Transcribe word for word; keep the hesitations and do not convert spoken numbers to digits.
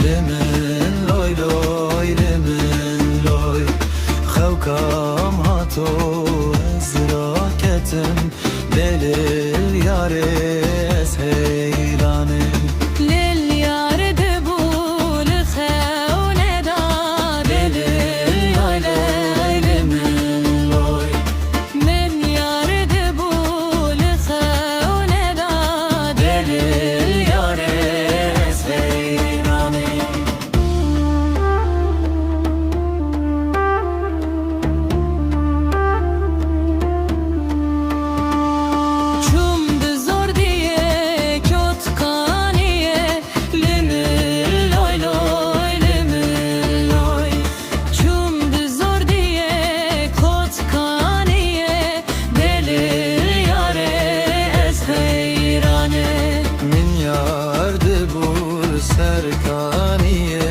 Li min loy loy, li min loy. Xewkam hato ez raketim. Dê li yarê ez heyranim. Lil yar dibû li xewneda. Dê li loy loy, li min loy. Min yar dibû li xewneda. Dê li yarê ez heyranim. Çûm di zordiyê kotkaniyê, li min loy loy, li min loy. Çûm di zordiyê kotkaniyê, dê li yarê ez heyranim. Min yar dibû li ser kaniyê,